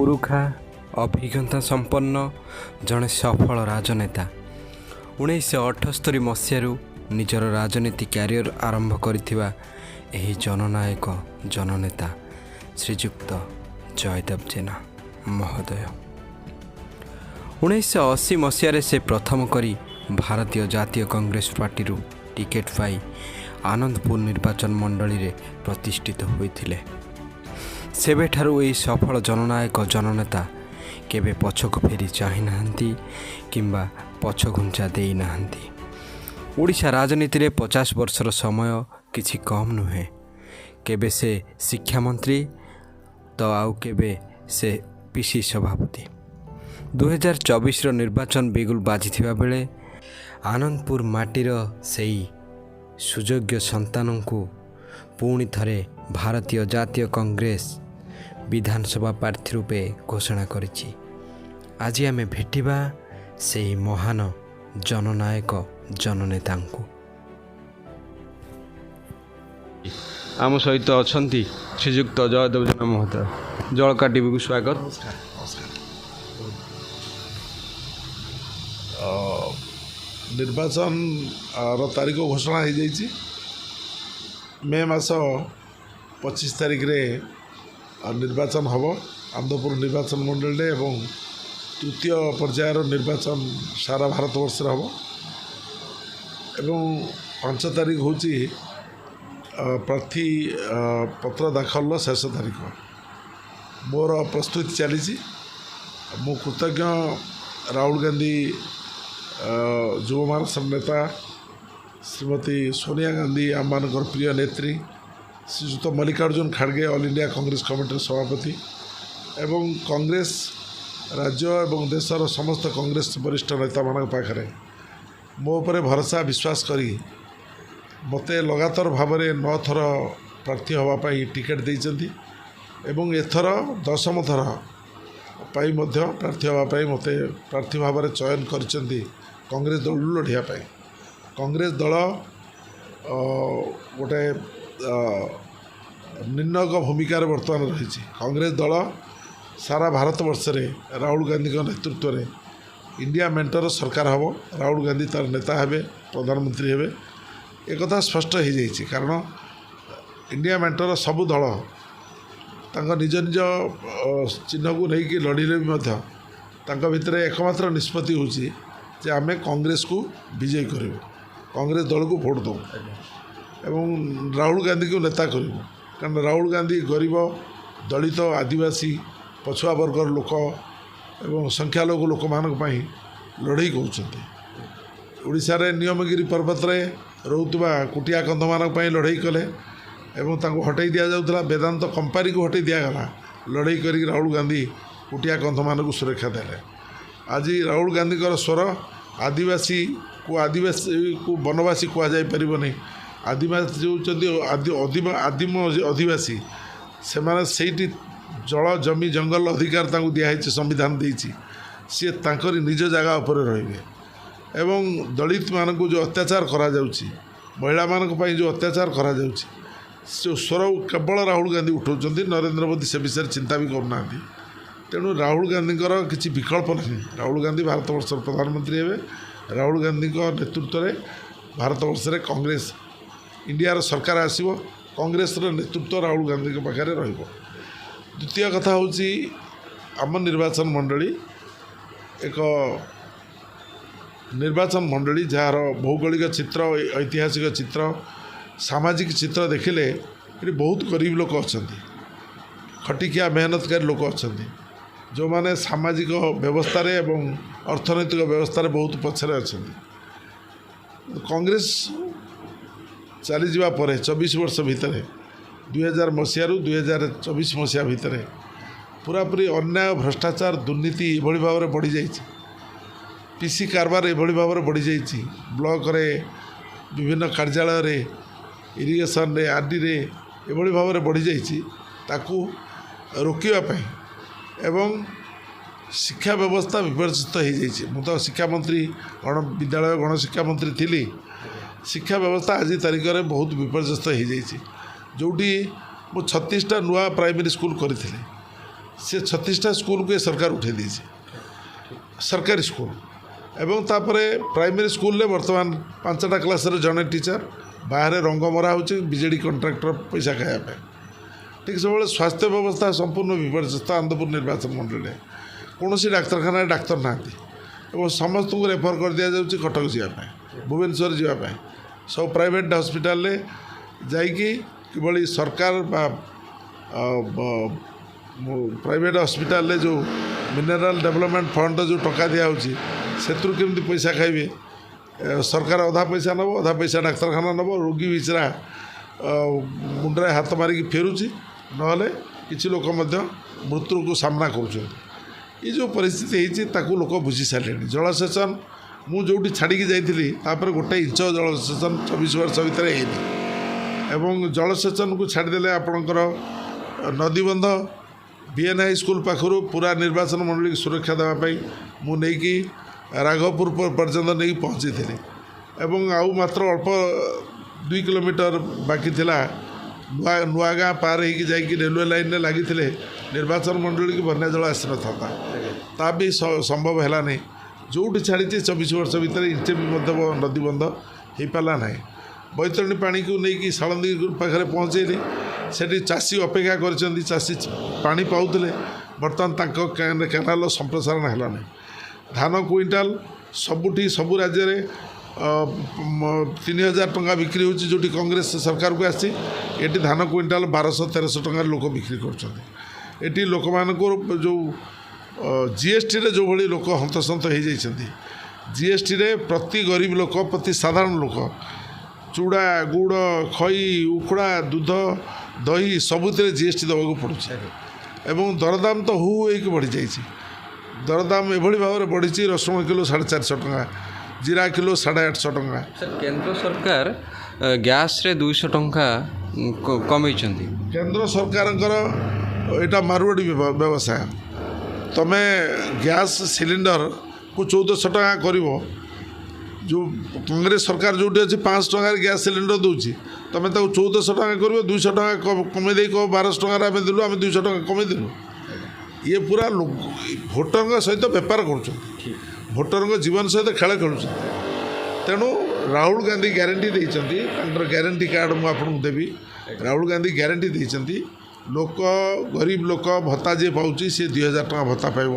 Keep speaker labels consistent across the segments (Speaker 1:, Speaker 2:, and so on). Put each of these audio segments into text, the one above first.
Speaker 1: ପୁରୁଖା ଅଭିଜ୍ଞତା ସମ୍ପନ୍ନ ଜଣେ ସଫଳ ରାଜନେତା। 1978 ମସିହାରୁ ନିଜର ରାଜନୀତି କ୍ୟାରିୟର ଆରମ୍ଭ କରିଥିବା ଏହି ଜନନାୟକ, ଜନନେତା ଶ୍ରୀଯୁକ୍ତ ଜୟଦେବ ଜେନା ମହୋଦୟ। 1980 ମସିହାରେ ସେ ପ୍ରଥମ କରି ଭାରତୀୟ ଜାତୀୟ କଂଗ୍ରେସ ପାର୍ଟିରୁ ଟିକେଟ୍ ପାଇ ଆନନ୍ଦପୁର ନିର୍ବାଚନ ମଣ୍ଡଳୀରେ ପ୍ରତିଷ୍ଠିତ ହୋଇଥିଲେ। ସେବେଠାରୁ ଏହି ସଫଳ ଜନନାୟକ, ଜନନେତା କେବେ ପଛକୁ ଫେରି ଚାହିଁନାହାନ୍ତି କିମ୍ବା ପଛଘୁଞ୍ଚା ଦେଇନାହାନ୍ତି। ଓଡ଼ିଶା ରାଜନୀତିରେ 50 ବର୍ଷର ସମୟ କିଛି କମ୍ ନୁହେଁ। କେବେ ସେ ଶିକ୍ଷାମନ୍ତ୍ରୀ ତ ଆଉ କେବେ ସେ ପିସି ସଭାପତି। 2024ର ନିର୍ବାଚନ ବିଗୁଲ ବାଜିଥିବା ବେଳେ ଆନନ୍ଦପୁର ମାଟିର ସେଇ ସୁଯୋଗ୍ୟ ସନ୍ତାନଙ୍କୁ ପୁଣି ଥରେ ଭାରତୀୟ ଜାତୀୟ କଂଗ୍ରେସ ବିଧାନସଭା ପ୍ରାର୍ଥୀ ରୂପେ ଘୋଷଣା କରିଛି। ଆଜି ଆମେ ଭେଟିବା ସେହି ମହାନ ଜନନାୟକ, ଜନନେତାଙ୍କୁ। ଆମ ସହିତ ଅଛନ୍ତି ଶ୍ରୀଯୁକ୍ତ ଜୟଦେବ ଜେନା ମହୋଦୟ। ଜଳକା ଟିଭିକୁ ସ୍ୱାଗତ।
Speaker 2: ନମସ୍କାର, ନମସ୍କାର। ନିର୍ବାଚନର ତାରିଖ ଘୋଷଣା ହୋଇଯାଇଛି। ମେ ମାସ 25 ତାରିଖରେ ନିର୍ବାଚନ ହେବ ଆନନ୍ଦପୁର ନିର୍ବାଚନ ମଣ୍ଡଳୀରେ ଏବଂ ତୃତୀୟ ପର୍ଯ୍ୟାୟର ନିର୍ବାଚନ ସାରା ଭାରତବର୍ଷରେ ହେବ ଏବଂ 5 ତାରିଖ ହେଉଛି ପ୍ରାର୍ଥୀ ପତ୍ର ଦାଖଲର ଶେଷ ତାରିଖ। ମୋର ପ୍ରସ୍ତୁତି ଚାଲିଛି। ମୁଁ କୃତଜ୍ଞ ରାହୁଲ ଗାନ୍ଧୀ, ଯୁବମାନସର ନେତା, ଶ୍ରୀମତୀ ସୋନିଆ ଗାନ୍ଧୀ, ଆମମାନଙ୍କର ପ୍ରିୟ ନେତ୍ରୀ, ଶ୍ରୀଯୁକ୍ତ ମଲ୍ଲିକାର୍ଜୁନ ଖାଡ଼ଗେ, ଅଲ୍ ଇଣ୍ଡିଆ କଂଗ୍ରେସ କମିଟିର ସଭାପତି ଏବଂ କଂଗ୍ରେସ ରାଜ୍ୟ ଏବଂ ଦେଶର ସମସ୍ତ କଂଗ୍ରେସ ବରିଷ୍ଠ ନେତାମାନଙ୍କ ପାଖରେ ମୋ ଉପରେ ଭରସା ବିଶ୍ୱାସ କରି ମୋତେ ଲଗାତାର ଭାବରେ 9 ଥର ପ୍ରାର୍ଥୀ ହେବା ପାଇଁ ଟିକେଟ୍ ଦେଇଛନ୍ତି ଏବଂ ଏଥର 10ମ ଥର ପାଇଁ ମଧ୍ୟ ପ୍ରାର୍ଥୀ ହେବା ପାଇଁ ମୋତେ ପ୍ରାର୍ଥୀ ଭାବରେ ଚୟନ କରିଛନ୍ତି କଂଗ୍ରେସ ଦଳରୁ ଲଢ଼ିବା ପାଇଁ। କଂଗ୍ରେସ ଦଳ ଗୋଟେ ନିର୍ଣ୍ଣାୟକ ଭୂମିକାରେ ବର୍ତ୍ତମାନ ରହିଛି। କଂଗ୍ରେସ ଦଳ ସାରା ଭାରତବର୍ଷରେ ରାହୁଲ ଗାନ୍ଧୀଙ୍କ ନେତୃତ୍ୱରେ ଇଣ୍ଡିଆ ମେଣ୍ଟର ସରକାର ହେବ, ରାହୁଲ ଗାନ୍ଧୀ ତାର ନେତା ହେବେ, ପ୍ରଧାନମନ୍ତ୍ରୀ ହେବେ, ଏକଥା ସ୍ପଷ୍ଟ ହୋଇଯାଇଛି। କାରଣ ଇଣ୍ଡିଆ ମେଣ୍ଟର ସବୁ ଦଳ ତାଙ୍କ ନିଜ ନିଜ ଚିହ୍ନକୁ ନେଇକି ଲଢ଼ିଲେ ବି ମଧ୍ୟ ତାଙ୍କ ଭିତରେ ଏକମାତ୍ର ନିଷ୍ପତ୍ତି ହେଉଛି ଯେ ଆମେ କଂଗ୍ରେସକୁ ବିଜୟୀ କରିବୁ, କଂଗ୍ରେସ ଦଳକୁ ଭୋଟ୍ ଦେବୁ ଏବଂ ରାହୁଲ ଗାନ୍ଧୀକୁ ନେତା କରିବୁ। କାରଣ ରାହୁଲ ଗାନ୍ଧୀ ଗରିବ, ଦଳିତ, ଆଦିବାସୀ, ପଛୁଆ ବର୍ଗର ଲୋକ ଏବଂ ସଂଖ୍ୟାଲଘୁ ଲୋକମାନଙ୍କ ପାଇଁ ଲଢ଼େଇ କରୁଛନ୍ତି। ଓଡ଼ିଶାରେ ନିୟମଗିରି ପର୍ବତରେ ରହୁଥିବା କୁଟିଆ କନ୍ଧମାନଙ୍କ ପାଇଁ ଲଢ଼େଇ କଲେ ଏବଂ ତାଙ୍କୁ ହଟେଇ ଦିଆଯାଉଥିଲା, ବେଦାନ୍ତ କମ୍ପାନୀକୁ ହଟେଇ ଦିଆଗଲା। ଲଢ଼େଇ କରିକି ରାହୁଲ ଗାନ୍ଧୀ କୁଟିଆ କନ୍ଧମାନଙ୍କୁ ସୁରକ୍ଷା ଦେଲେ। ଆଜି ରାହୁଲ ଗାନ୍ଧୀଙ୍କର ସ୍ୱର ଆଦିବାସୀକୁ ବନବାସୀ କୁହାଯାଇପାରିବନି। ଆଦିବାସୀ ହେଉଛନ୍ତି ଆଦିମ ଅଧିବାସୀ। ସେମାନେ ସେଇଠି ଜଳ, ଜମି, ଜଙ୍ଗଲ ଅଧିକାର ତାଙ୍କୁ ଦିଆହେଇଛି, ସମ୍ବିଧାନ ଦେଇଛି। ସିଏ ତାଙ୍କରି ନିଜ ଜାଗା ଉପରେ ରହିବେ। ଏବଂ ଦଳିତମାନଙ୍କୁ ଯେଉଁ ଅତ୍ୟାଚାର କରାଯାଉଛି, ମହିଳାମାନଙ୍କ ପାଇଁ ଯେଉଁ ଅତ୍ୟାଚାର କରାଯାଉଛି, ସେ ସ୍ୱର କେବଳ ରାହୁଲ ଗାନ୍ଧୀ ଉଠାଉଛନ୍ତି। ନରେନ୍ଦ୍ର ମୋଦି ସେ ବିଷୟରେ ଚିନ୍ତା ବି କରୁନାହାନ୍ତି। ତେଣୁ ରାହୁଲ ଗାନ୍ଧୀଙ୍କର କିଛି ବିକଳ୍ପ ନାହିଁ। ରାହୁଲ ଗାନ୍ଧୀ ଭାରତବର୍ଷର ପ୍ରଧାନମନ୍ତ୍ରୀ ହେବେ। ରାହୁଲ ଗାନ୍ଧୀଙ୍କ ନେତୃତ୍ୱରେ ଭାରତବର୍ଷରେ କଂଗ୍ରେସ ଇଣ୍ଡିଆର ସରକାର ଆସିବ। କଂଗ୍ରେସର ନେତୃତ୍ୱ ରାହୁଲ ଗାନ୍ଧୀଙ୍କ ପାଖରେ ରହିବ। ଦ୍ୱିତୀୟ କଥା ହେଉଛି ଆମ ନିର୍ବାଚନ ମଣ୍ଡଳୀ ଏକ ନିର୍ବାଚନ ମଣ୍ଡଳୀ ଯାହାର ଭୌଗୋଳିକ ଚିତ୍ର, ଐତିହାସିକ ଚିତ୍ର, ସାମାଜିକ ଚିତ୍ର ଦେଖିଲେ ଏଠି ବହୁତ ଗରିବ ଲୋକ ଅଛନ୍ତି, ଖଟିଖିଆ ମେହନତକାରୀ ଲୋକ ଅଛନ୍ତି, ଯେଉଁମାନେ ସାମାଜିକ ବ୍ୟବସ୍ଥାରେ ଏବଂ ଅର୍ଥନୈତିକ ବ୍ୟବସ୍ଥାରେ ବହୁତ ପଛରେ ଅଛନ୍ତି। କଂଗ୍ରେସ ଚାଲିଯିବା ପରେ 24 ବର୍ଷ ଭିତରେ 2000 ମସିହାରୁ 2024 ମସିହା ଭିତରେ ପୁରାପୁରି ଅନ୍ୟାୟ, ଭ୍ରଷ୍ଟାଚାର, ଦୁର୍ନୀତି ଏଭଳି ଭାବରେ ବଢ଼ିଯାଇଛି। ପିସି କାରବାର ଏଭଳି ଭାବରେ ବଢ଼ିଯାଇଛି। ବ୍ଲକରେ, ବିଭିନ୍ନ କାର୍ଯ୍ୟାଳୟରେ, ଇରିଗେସନରେ, ଆର୍ଡ଼ିରେ ଏଭଳି ଭାବରେ ବଢ଼ିଯାଇଛି। ତାକୁ ରୋକିବା ପାଇଁ ଏବଂ ଶିକ୍ଷା ବ୍ୟବସ୍ଥା ବିପର୍ଯ୍ୟସ୍ତ ହୋଇଯାଇଛି। ମୁଁ ତ ଶିକ୍ଷାମନ୍ତ୍ରୀ, ଗଣ ବିଦ୍ୟାଳୟ ଗଣଶିକ୍ଷା ମନ୍ତ୍ରୀ ଥିଲି। ଶିକ୍ଷା ବ୍ୟବସ୍ଥା ଆଜି ତାରିଖରେ ବହୁତ ବିପର୍ଯ୍ୟସ୍ତ ହୋଇଯାଇଛି। ଯେଉଁଠି ମୁଁ 36ଟା ନୂଆ ପ୍ରାଇମେରୀ ସ୍କୁଲ କରିଥିଲି, ସେ 36ଟା ସ୍କୁଲକୁ ଏ ସରକାର ଉଠାଇ ଦେଇଛି, ସରକାରୀ ସ୍କୁଲ। ଏବଂ ତାପରେ ପ୍ରାଇମେରୀ ସ୍କୁଲରେ ବର୍ତ୍ତମାନ 5ଟା କ୍ଲାସ୍ରେ ଜଣେ ଟିଚର, ବାହାରେ ରଙ୍ଗ ମରା ହେଉଛି ବିଜେଡ଼ି କଣ୍ଟ୍ରାକ୍ଟର ପଇସା ଖାଇବା ପାଇଁ। ଠିକ୍ ସେଭଳି ସ୍ୱାସ୍ଥ୍ୟ ବ୍ୟବସ୍ଥା ସମ୍ପୂର୍ଣ୍ଣ ବିପର୍ଯ୍ୟସ୍ତ। ଆନନ୍ଦପୁର ନିର୍ବାଚନ ମଣ୍ଡଳୀରେ କୌଣସି ଡାକ୍ତରଖାନାରେ ଡାକ୍ତର ନାହାନ୍ତି ଏବଂ ସମସ୍ତଙ୍କୁ ରେଫର କରିଦିଆଯାଉଛି କଟକ ଯିବା ପାଇଁ, ଭୁବନେଶ୍ୱର ଯିବା ପାଇଁ। ସବୁ ପ୍ରାଇଭେଟ୍ ହସ୍ପିଟାଲରେ ଯାଇକି କିଭଳି ସରକାର ବା ପ୍ରାଇଭେଟ୍ ହସ୍ପିଟାଲରେ ଯେଉଁ ମିନେରାଲ ଡେଭଲପମେଣ୍ଟ ଫଣ୍ଡର ଯେଉଁ ଟଙ୍କା ଦିଆହେଉଛି ସେଥିରୁ କେମିତି ପଇସା ଖାଇବେ। ସରକାର ଅଧା ପଇସା ନେବ, ଅଧା ପଇସା ଡାକ୍ତରଖାନା ନେବ। ରୋଗୀ ବିଚରା ମୁଣ୍ଡରେ ହାତ ମାରିକି ଫେରୁଛି, ନହେଲେ କିଛି ଲୋକ ମଧ୍ୟ ମୃତ୍ୟୁକୁ ସାମ୍ନା କରୁଛନ୍ତି। ଏ ଯେଉଁ ପରିସ୍ଥିତି ହେଇଛି ତାକୁ ଲୋକ ବୁଝି ସାରିଲେଣି। ଜଳସେଚନ ମୁଁ ଯେଉଁଠି ଛାଡ଼ିକି ଯାଇଥିଲି ତାପରେ ଗୋଟେ ଇଞ୍ଚ ଜଳସେଚନ 24 ବର୍ଷ ଭିତରେ ହେଇନି। ଏବଂ ଜଳସେଚନକୁ ଛାଡ଼ିଦେଲେ ଆପଣଙ୍କର ନଦୀବନ୍ଧ ବିଏନ୍ ହାଇ ସ୍କୁଲ ପାଖରୁ ପୁରା ନିର୍ବାଚନ ମଣ୍ଡଳୀକୁ ସୁରକ୍ଷା ଦେବା ପାଇଁ ମୁଁ ନେଇକି ରାଘବପୁର ପର୍ଯ୍ୟନ୍ତ ନେଇକି ପହଞ୍ଚିଥିଲି ଏବଂ ଆଉ ମାତ୍ର ଅଳ୍ପ 2 କିଲୋମିଟର ବାକି ଥିଲା। ନୂଆ ଗାଁ ପାର ହେଇକି ଯାଇକି ରେଲୱେ ଲାଇନ୍ରେ ଲାଗିଥିଲେ ନିର୍ବାଚନ ମଣ୍ଡଳୀକି ବନ୍ୟା ଜଳ ଆସିନଥାନ୍ତା, ତା ବି ସମ୍ଭବ ହେଲାନି। ଯେଉଁଠି ଛାଡ଼ିଛି 24 ବର୍ଷ ଭିତରେ ଇଞ୍ଚେ ବି ମଧ୍ୟ ନଦୀବନ୍ଧ ହେଇପାରିଲା ନାହିଁ। ବୈତରଣୀ ପାଣିକୁ ନେଇକି ସାଳନ୍ଦୀ ପାଖରେ ପହଞ୍ଚେଇଲି, ସେଠି ଚାଷୀ ଅପେକ୍ଷା କରିଛନ୍ତି, ଚାଷୀ ପାଣି ପାଉଥିଲେ, ବର୍ତ୍ତମାନ ତାଙ୍କ କେନାଲର ସମ୍ପ୍ରସାରଣ ହେଲା ନାହିଁ। ଧାନ କୁଇଣ୍ଟାଲ ସବୁଠି ସବୁ ରାଜ୍ୟରେ 3000 ଟଙ୍କା ବିକ୍ରି ହେଉଛି, ଯେଉଁଠି କଂଗ୍ରେସ ସରକାରକୁ ଆସିଛି ଏଠି ଧାନ କୁଇଣ୍ଟାଲ 1200-1300 ଟଙ୍କାରେ ଲୋକ ବିକ୍ରି କରୁଛନ୍ତି। ଏଠି ଲୋକମାନଙ୍କର ଯେଉଁ ଜିଏସ୍ଟିରେ ଯେଉଁଭଳି ଲୋକ ହନ୍ତସନ୍ତ ହେଇଯାଇଛନ୍ତି, ଜିଏସ୍ଟିରେ ପ୍ରତି ଗରିବ ଲୋକ, ପ୍ରତି ସାଧାରଣ ଲୋକ ଚୁଡ଼ା, ଗୁଡ଼, ଖଇ, ଉଖୁଡ଼ା, ଦୁଧ, ଦହି ସବୁଥିରେ ଜିଏସ୍ଟି ଦେବାକୁ ପଡ଼ୁଛି। ଏବଂ ଦରଦାମ ତ ହୁ ହୁ ହେଇକି ବଢ଼ିଯାଇଛି। ଦରଦାମ ଏଭଳି ଭାବରେ ବଢ଼ିଛି, ରସୁଣ କିଲୋ 450 ଟଙ୍କା, ଜିରା କିଲୋ 850 ଟଙ୍କା।
Speaker 1: ସାର୍, କେନ୍ଦ୍ର ସରକାର ଗ୍ୟାସ୍ରେ 200 ଟଙ୍କା କମେଇଛନ୍ତି।
Speaker 2: କେନ୍ଦ୍ର ସରକାରଙ୍କର ଏଇଟା ମାରୁଆଡ଼ି ବ୍ୟବସାୟ। ତୁମେ ଗ୍ୟାସ୍ ସିଲିଣ୍ଡରକୁ 1400 ଟଙ୍କା କରିବ, ଯେଉଁ କଂଗ୍ରେସ ସରକାର ଯେଉଁଠି ଅଛି 500 ଟଙ୍କାରେ ଗ୍ୟାସ୍ ସିଲିଣ୍ଡର ଦେଉଛି, ତୁମେ ତାକୁ 1400 ଟଙ୍କା କରିବ, 200 ଟଙ୍କା କମେଇ ଦେଇ କହିବ 1200 ଟଙ୍କାରେ ଆମେ ଦେଲୁ, ଆମେ 200 ଟଙ୍କା କମେଇ ଦେଲୁ। ଇଏ ପୁରା ଭୋଟରଙ୍କ ସହିତ ବେପାର କରୁଛନ୍ତି, ଭୋଟରଙ୍କ ଜୀବନ ସହିତ ଖେଳ ଖେଳୁଛନ୍ତି। ତେଣୁ ରାହୁଲ ଗାନ୍ଧୀ ଗ୍ୟାରେଣ୍ଟି ଦେଇଛନ୍ତି, ତାଙ୍କର ଗ୍ୟାରେଣ୍ଟି କାର୍ଡ଼ ମୁଁ ଆପଣଙ୍କୁ ଦେବି। ରାହୁଲ ଗାନ୍ଧୀ ଗ୍ୟାରେଣ୍ଟି ଦେଇଛନ୍ତି ଲୋକ, ଗରିବ ଲୋକ ଭତ୍ତା ଯିଏ ପାଉଛି ସିଏ 2000 ଟଙ୍କା ଭତ୍ତା ପାଇବ,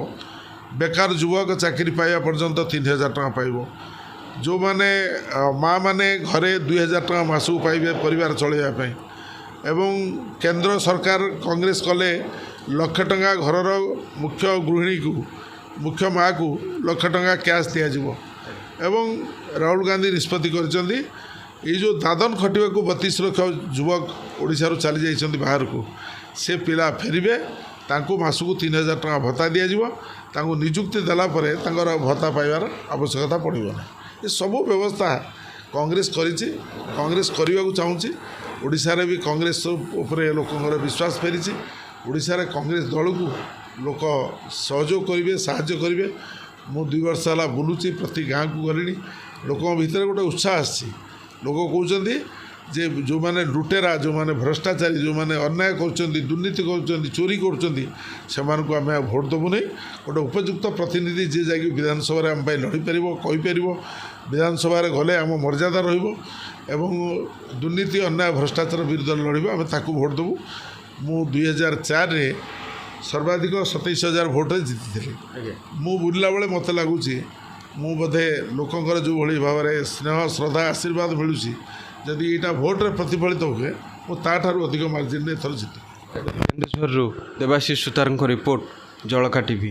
Speaker 2: ବେକାର ଯୁବକ ଚାକିରି ପାଇବା ପର୍ଯ୍ୟନ୍ତ 3000 ଟଙ୍କା ପାଇବ, ଯେଉଁମାନେ ମାଆମାନେ ଘରେ 2000 ଟଙ୍କା ମାସକୁ ପାଇବେ ପରିବାର ଚଳାଇବା ପାଇଁ। ଏବଂ କେନ୍ଦ୍ର ସରକାର କଂଗ୍ରେସ କଲେ 1,00,000 ଟଙ୍କା ଘରର ମୁଖ୍ୟ ଗୃହିଣୀକୁ, ମୁଖ୍ୟ ମାଆକୁ 1,00,000 ଟଙ୍କା କ୍ୟାସ୍ ଦିଆଯିବ। ଏବଂ ରାହୁଲ ଗାନ୍ଧୀ ନିଷ୍ପତ୍ତି କରିଛନ୍ତି ଏଇ ଯେଉଁ ଦାଦନ ଖଟିବାକୁ 32 ଲକ୍ଷ ଯୁବକ ଓଡ଼ିଶାରୁ ଚାଲି ଯାଇଛନ୍ତି ବାହାରକୁ, ସେ ପିଲା ଫେରିବେ, ତାଙ୍କୁ ମାସକୁ 3000 ଟଙ୍କା ଭତ୍ତା ଦିଆଯିବ, ତାଙ୍କୁ ନିଯୁକ୍ତି ଦେଲା ପରେ ତାଙ୍କର ଭତ୍ତା ପାଇବାର ଆବଶ୍ୟକତା ପଡ଼ିବ ନାହିଁ। ଏସବୁ ବ୍ୟବସ୍ଥା କଂଗ୍ରେସ କରିଛି, କଂଗ୍ରେସ କରିବାକୁ ଚାହୁଁଛି। ଓଡ଼ିଶାରେ ବି କଂଗ୍ରେସ ଉପରେ ଲୋକଙ୍କର ବିଶ୍ୱାସ ଫେରିଛି। ଓଡ଼ିଶାରେ କଂଗ୍ରେସ ଦଳକୁ ଲୋକ ସହଯୋଗ କରିବେ, ସାହାଯ୍ୟ କରିବେ। ମୁଁ 2 ବର୍ଷ ହେଲା ବୁଲୁଛି, ପ୍ରତି ଗାଁକୁ ଗଲିଣି, ଲୋକଙ୍କ ଭିତରେ ଗୋଟେ ଉତ୍ସାହ ଆସିଛି। ଲୋକ କହୁଛନ୍ତି ଯେ ଯେଉଁମାନେ ଲୁଟେରା, ଯେଉଁମାନେ ଭ୍ରଷ୍ଟାଚାରୀ, ଯେଉଁମାନେ ଅନ୍ୟାୟ କରୁଛନ୍ତି, ଦୁର୍ନୀତି କରୁଛନ୍ତି, ଚୋରି କରୁଛନ୍ତି, ସେମାନଙ୍କୁ ଆମେ ଆଉ ଭୋଟ ଦେବୁ ନାହିଁ। ଗୋଟେ ଉପଯୁକ୍ତ ପ୍ରତିନିଧି ଯିଏ ଯାଇକି ବିଧାନସଭାରେ ଆମ ପାଇଁ ଲଢ଼ିପାରିବ, କହିପାରିବ, ବିଧାନସଭାରେ ଗଲେ ଆମ ମର୍ଯ୍ୟାଦା ରହିବ ଏବଂ ଦୁର୍ନୀତି, ଅନ୍ୟାୟ, ଭ୍ରଷ୍ଟାଚାର ବିରୁଦ୍ଧରେ ଲଢ଼ିବ, ଆମେ ତାକୁ ଭୋଟ ଦେବୁ। ମୁଁ 2004ରେ ସର୍ବାଧିକ 27,000 ଭୋଟରେ ଜିତିଥିଲି। ମୁଁ ବୁଲିଲା ବେଳେ ମୋତେ ଲାଗୁଛି ମୁଁ ବୋଧେ ଲୋକଙ୍କର ଯେଉଁଭଳି ଭାବରେ ସ୍ନେହ, ଶ୍ରଦ୍ଧା, ଆଶୀର୍ବାଦ ମିଳୁଛି, ଯଦି ଏଇଟା ଭୋଟରେ ପ୍ରତିଫଳିତ ହୁଏ ମୁଁ ତା'ଠାରୁ ଅଧିକ ମାର୍ଜିନରେ ଏଥର ଜିତିବି।
Speaker 1: କେନ୍ଦୁଝରରୁ ଦେବାଶିଷ ସୁତାରଙ୍କ ରିପୋର୍ଟ, ଜଳକା ଟିଭି।